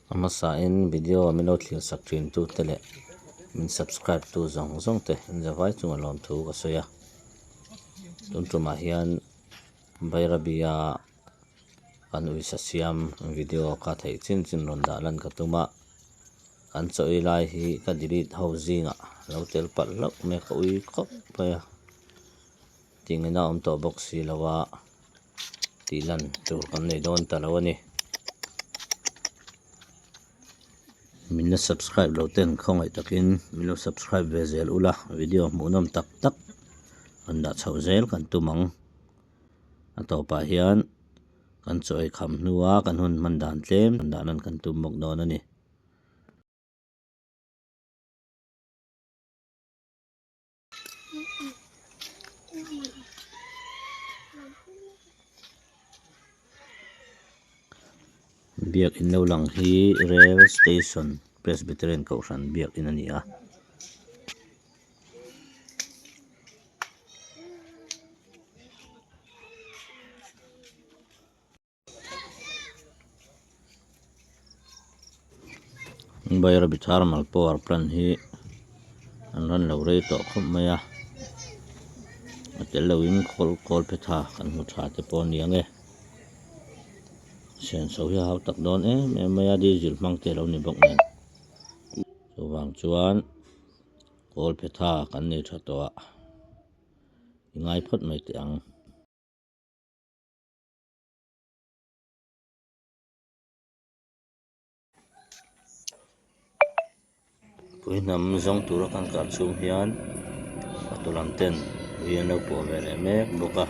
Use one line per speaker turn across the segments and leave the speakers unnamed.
A hmasain video min lo thlir sak thin tu te leh min subscribe tu zawng zawng te zavai chunga lawmthu ka sawi a. Tun tumah hian Bairabi-a kan uisa siam video ka theih chin chin rawn dah lan ka tum a. Kan chaw ei lai hi ka delete ho zingah lo tel palh hlauh mai a, ka ui khawp mai a. Tingin a awm tawh bawk si lo a, tih lan tur kan nei dawn ta lo a ni. Min la subscribe lo ten khawngaih takin min lo subscribe ve zel ula, video hmuhnawm tak tak rawn dah chhoh zel kan tum ang. A tawpah hian kan chaw ei kham hnua kan hun hman dan tlem rawn dah lan kan tum bawk dawn a ni. Biakin lo lang hi rail station Presbyterian kohhran biakin a ni a. Bairabi thermal power plant hi an rawn lo rei tawh khawp mai a a tel loin khawl kawl phe tha kan hmu tha te pawh a ni ang e senso hi a hau tak dawn em em mai a diesel hmang te a lo ni bawk nen chuvang chuan kawl phe tha kan nei tha tawh a i ngai phawt mai teh ang. Pui hnam zawng tura kan kal chhung hian a tu lam ten ui an lo pawh ve leh mek bawk a.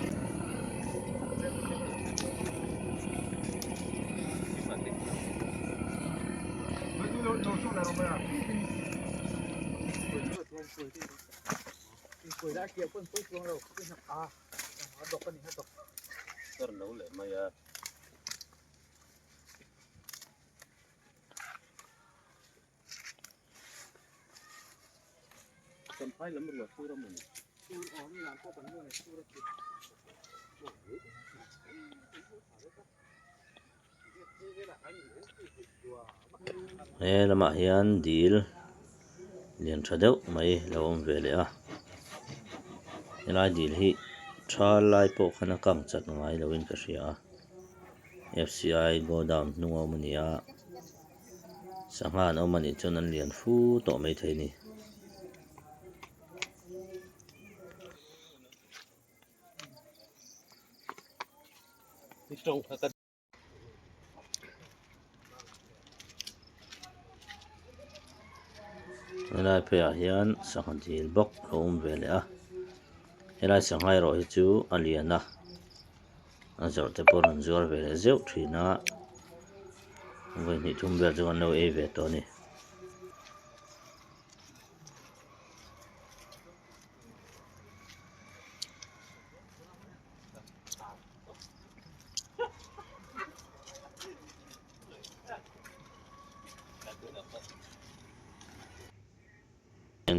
He lamah hian dil lian tha deuh mai lo awm ve leh a helai dil hi tha lai pawh khan a kang chat ngai loin ka hria a F_C_I godown hnung a awm a ni a sangha an awm a nih chuan an lian fu tawh maithei a ni. Helai pheiah hian sangha dil bawk a awm ve leh a helai sangha erawh hi chu a lian a a zawrh te pawh rawn zuar ve leh zeuh thin a vawi hnih thum vel chu kan lo ei ve tawh a ni.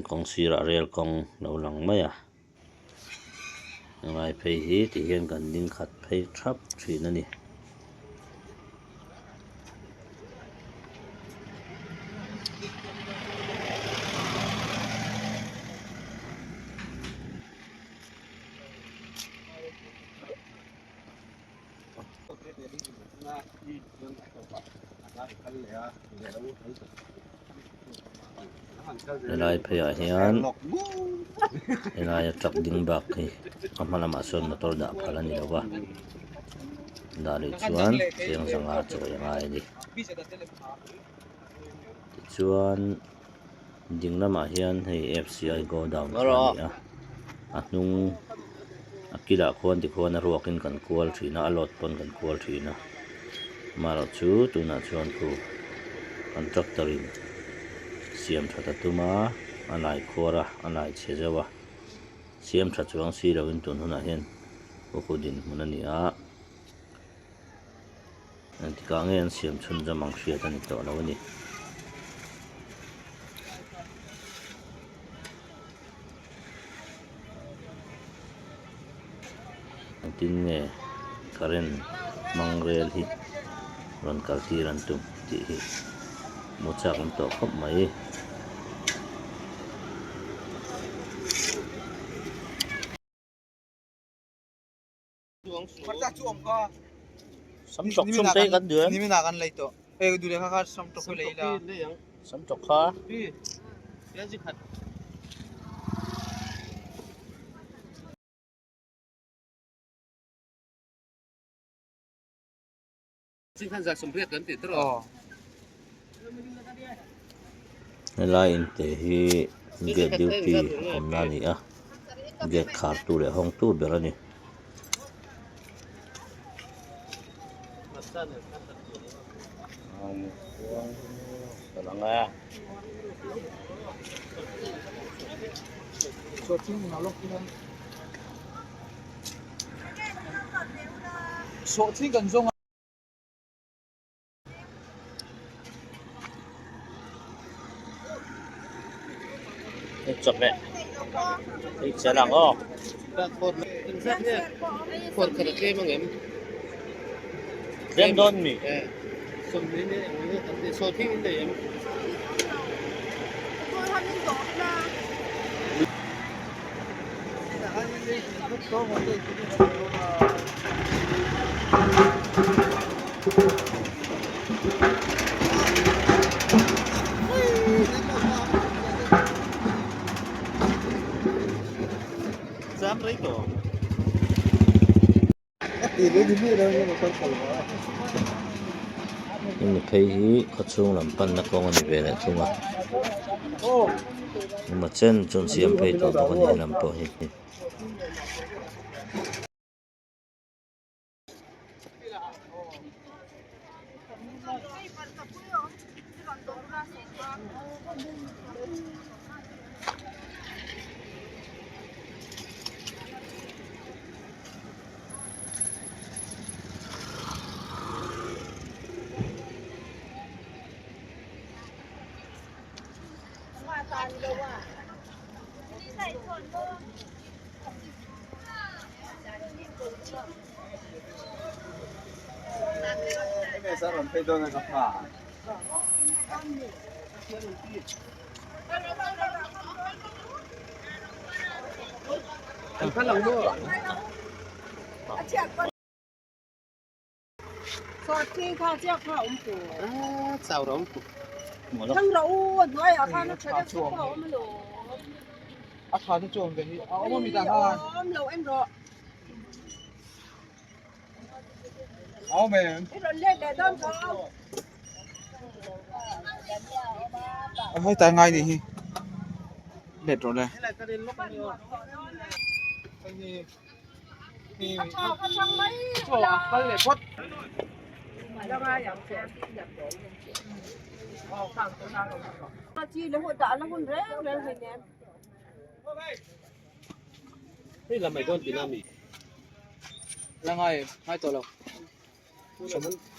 Kawng sirah rel kawng lo lang mai a helai phei hi ti hian kan ding khat phei thap thin a ni. Helai pheiah hian helaia truck ding bak hi a hma lamah sawn motor dah phal a ni lo va dah leh chuan cheng zanga chawi a ngai a ni tichuan. Ding lamah hian hei F_C_I godown kha a ni a a hnung a kilah khuan tikhuan a ruakin kan kual thin a a load pawn kan kual thin a amaherawh chu tunah chuan khu an tractor in siam that a tum a a lai khuar a a lai chhe zeuh a siam tha chuang si loin tun hunah hian kawkhu dinhmun a ni a. Engtikah nge an siam chhunzawm ang hriat a ni tawh lo a ni. Engtin nge current hmang rel hi rawn kal tir an tum tih hi. Hmuh chak awm tawh khawp mai. Samtawk chhung te hi kan duh em? Samtawk kha. Helai inte hi gate duty awmna a ni a gate khar tu leh hawng tu ber a ni. Chawhmeh hei chel ang aw. Tlem dawn mi? Hemi phei hi khawchhung lam panna kawng a ni ve leh thung a emaw chen chu an siam phei tawh bawk a ni helam pawh hi.
Hei ngai nih hi let rawh le. La ngai ngai tawh lo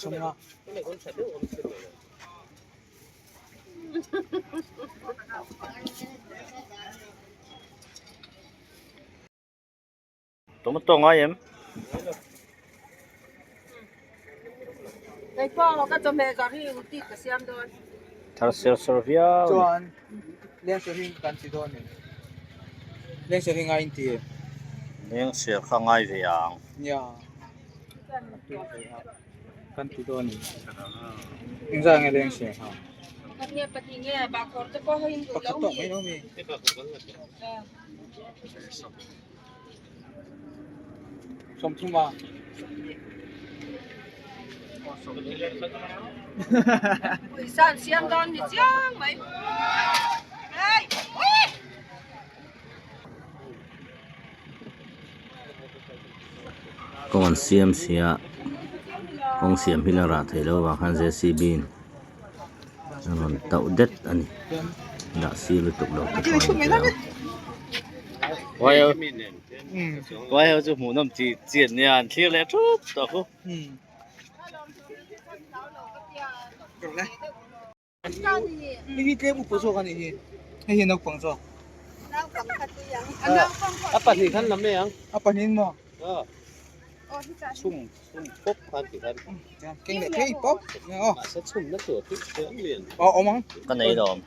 sawmnga.
Tomato ngai em? Thar ser sawr viau a ni.
Chuan leng ser hi kan ti dawn em? Leng ser hi ngai in ti em?
Leng ser kha ngai ve ang.
Nia. Kan ti dawn em? Engzah nge leng ser kha? Pakhat tawk mai lo mi? Sawmthum a.
Kawng an siam sia kawng siam hi la rah theih loh avang khan JCB in a rawn tauh det a ni dah si lutuk lo te pawh a ni thei ang. Uai ho chu hmuhnawm chi chi an nia an thlir leh thup tawh khu.
Hei hi tlem upa zawk a nih hi hei hi naupang zawk
A pahnih khan lam mai ang.
A pahnih maw? Keng leh phei pawp aw awm ang.
Ka nei lawm.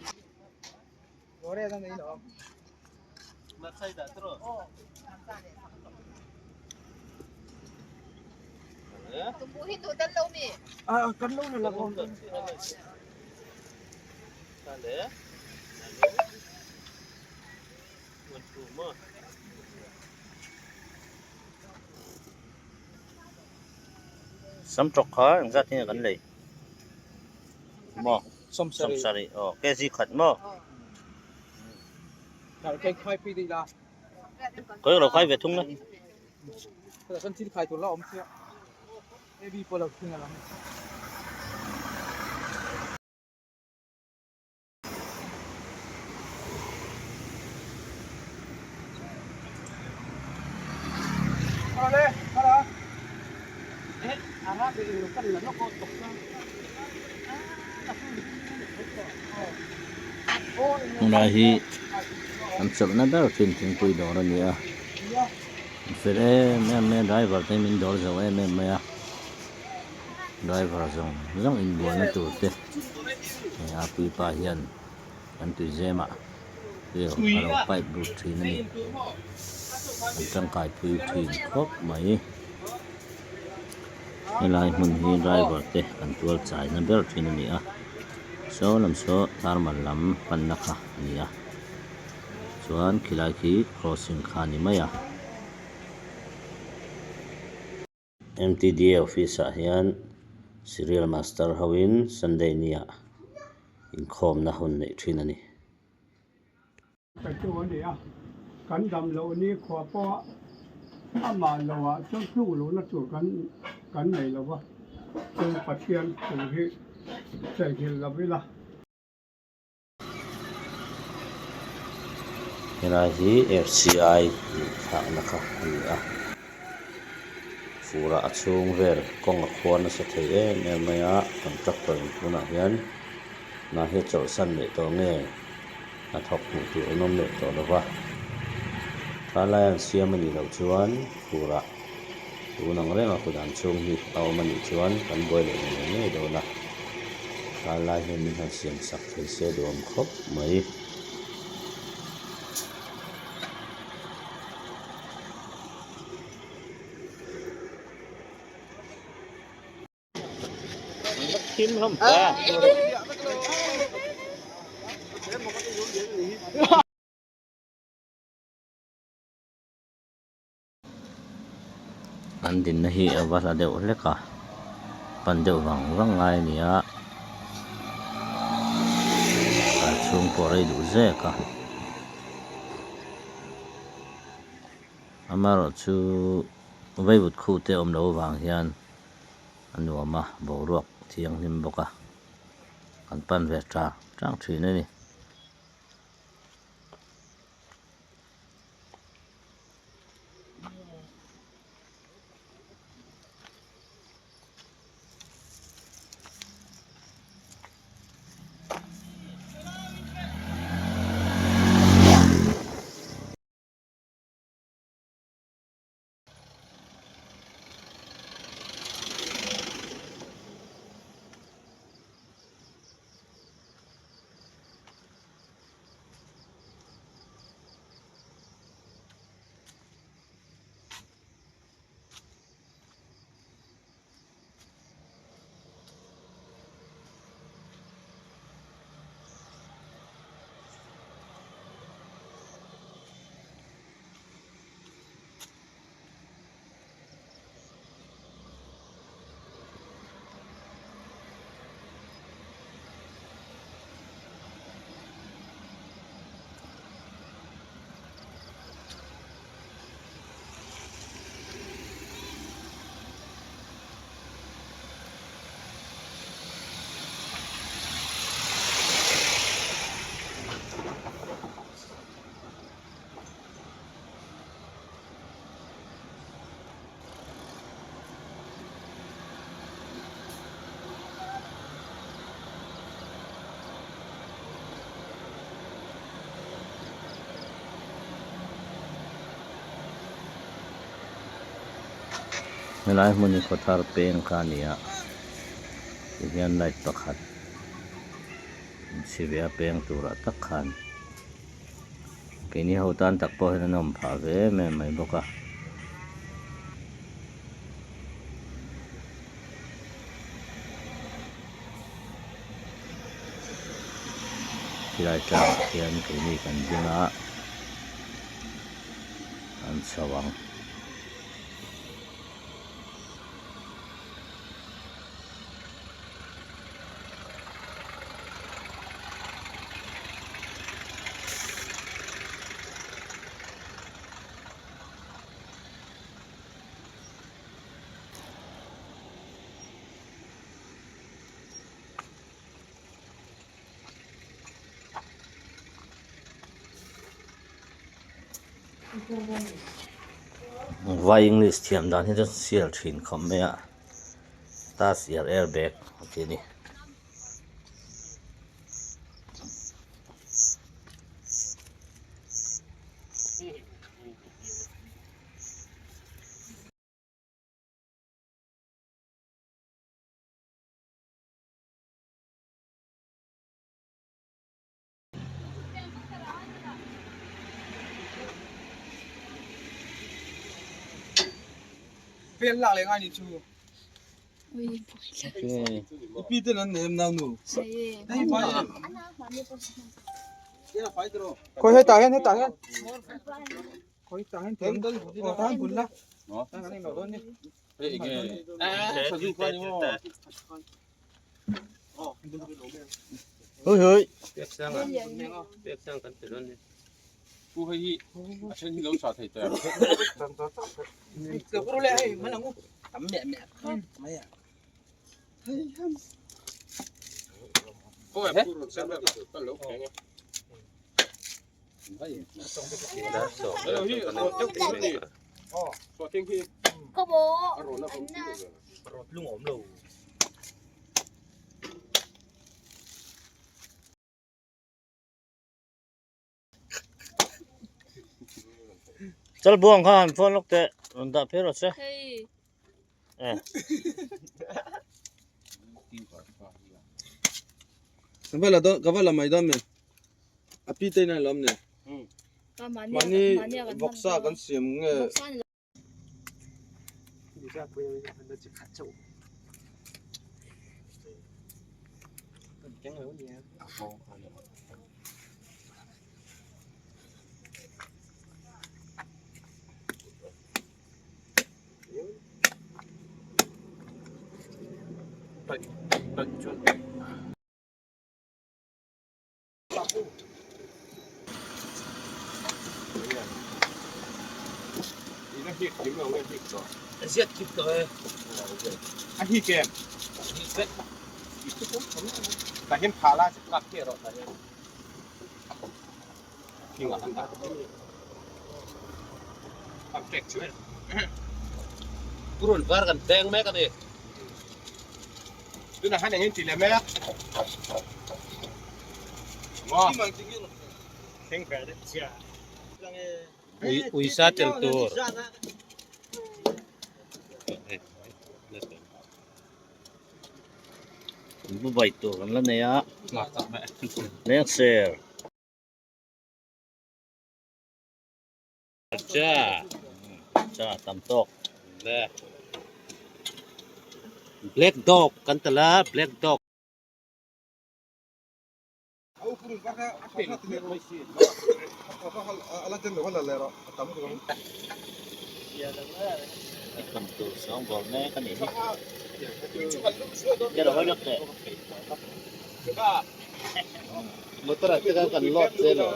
Samtawk kha engzat nge kan lei maw sawmsarih aw kg khat maw khawi lo khai ve thung la. Tunlai hi an chawlhna ber thin thingpui dawr a ni a an fel em em mai a driver te hi min dawr zo em em mai a driver zawng zawng inbualna tur te hei a puipa hian an tuizemah vel a lo pipe lut thin a ni an tangkai pui thin khawp mai helai hmun hi driver te an tual chaina ber thin a ni a saw lam saw tharman lam panna kha a ni a chuan khilai khi crossing kha a ni mai a. M_T_D_A office ah hian serial master ho in sunday ni ah inkhawmna hun neih thin a ni.
Petu a ni a, kan dam loh ni khua pawh amah loah chuan tluk lohna tur kan kan nei lo va, chu Pathian thu hi cheihnghilh lo ila.
Helai hi F_C_I thlakna kha a ni a, furah a chhung vel kawng a khuar nasa thei em em mai a, contractor in tunah hian hna hi a chawlhsan leh tawh nge hnathawk hmuh tur an awm leh tawh lo va, thalai an siam a nih loh chuan furah tun ang renga kut an chhung hi a awm a nih chuan kan buai leh ngei ngei dawn a. Thalai hian min han siam sak thei se duhawm khawp mai. An dinna hi a va hla deuh hlek a pan deuh vang vang ngai a ni a kal chhung pawh rei duh zek a amaherawhchu vaivut khu te awm loh avang hian a nuam a boruak thianghlim bawk a kan pan ve tang tang thin a ni. Helai hmun hi khawthar peng kha a ni a tihian light pakhat inchhi ve a peng turah tak khan keini ho tan tak pawh hian a nawm phah ve em em mai bawk a. Khilai tlangah khian keini kan ding a an chho ang. Vai english thiam dan hi chu sial thin khawp mai a tas er er bag a ti a ni.
Pen lak leh ngai ni chu. I pi ten an nei em nau nu? Khawi hetah hian hetah hian. Khawi tah hian thing. Aw tah hian bun la. Tah hian kan englo dawn ni.
Hui hui. Chalbuang kha han phone lawk teh rawn dah phei rawh se.
Ka va la mai dawn mi. A pi te in a lawm ni. Mahni vawksa kan siam nge.
Purun var kan teng mek a ni.
Tunah khan engin ti leh mek? Maw? Thleng ve deuh chiah.
Ui uisa tel tur.
Bu bai tur kan la nei a. Lengser.
Cha.
Cha tam tawk.
Le. Black dog kan tala black dog.
Kan tur sawng bawr mek a nih hi. Kero hawi lawk teh.
Motor ah te khan kan load zel lo.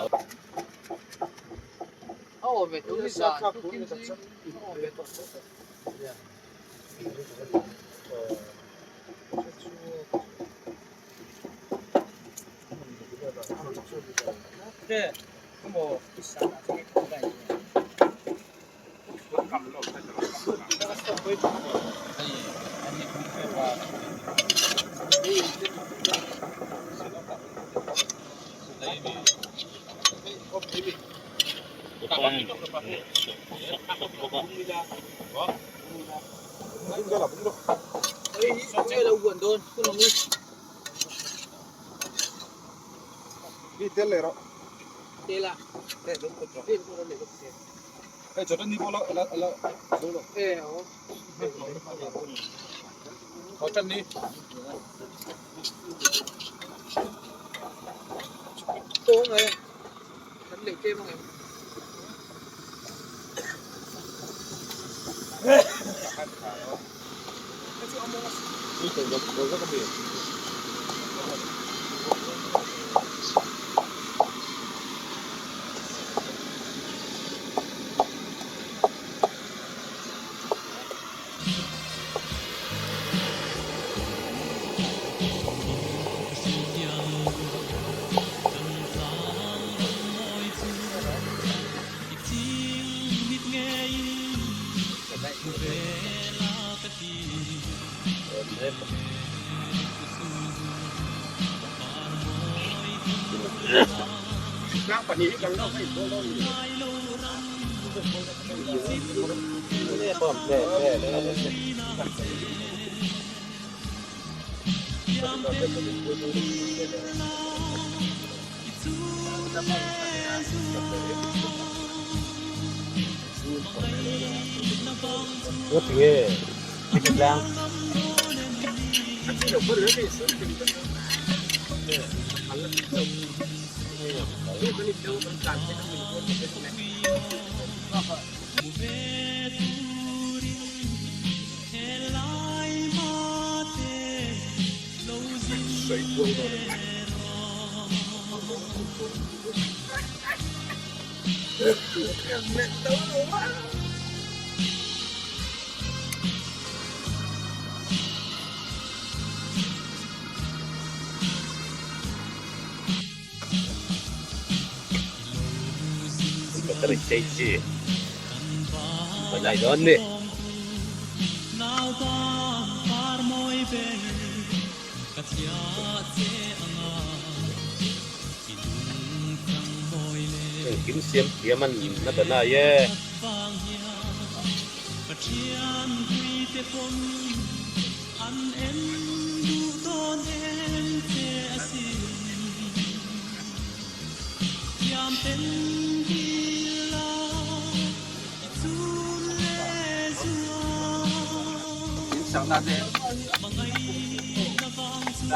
Engkim siam thiam an na ta nai e.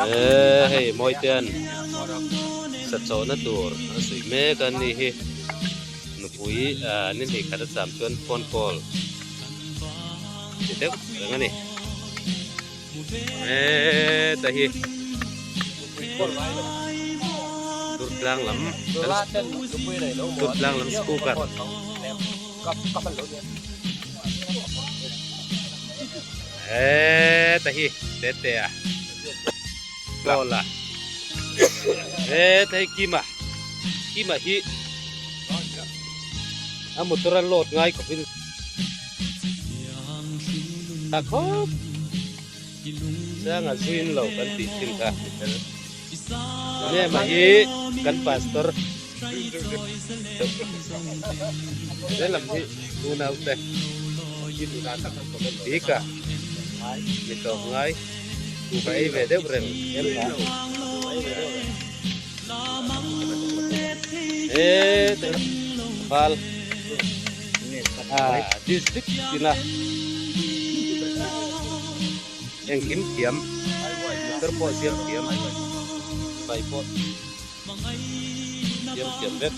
Eee hei Mawitean sachawhna tur a suih mek a ni hi nupui ah ni hnih khat a cham chuan phone call ti deuh reng a ni eee ta hi Durtlang lam Durtlang lam scooter. Heta hi tete a goal a heta hi Kima Kima hi a motor a load ngai khawp in ta khawp changa zuin lo kan tih thin kha Nema hi kan pastor He lam hi unau te bik a mi tlawm ngai kuhva ei ve deuh reng he val district tina engkim thiam motor pawh siam thiam sipai pawh. Siam thiam vek.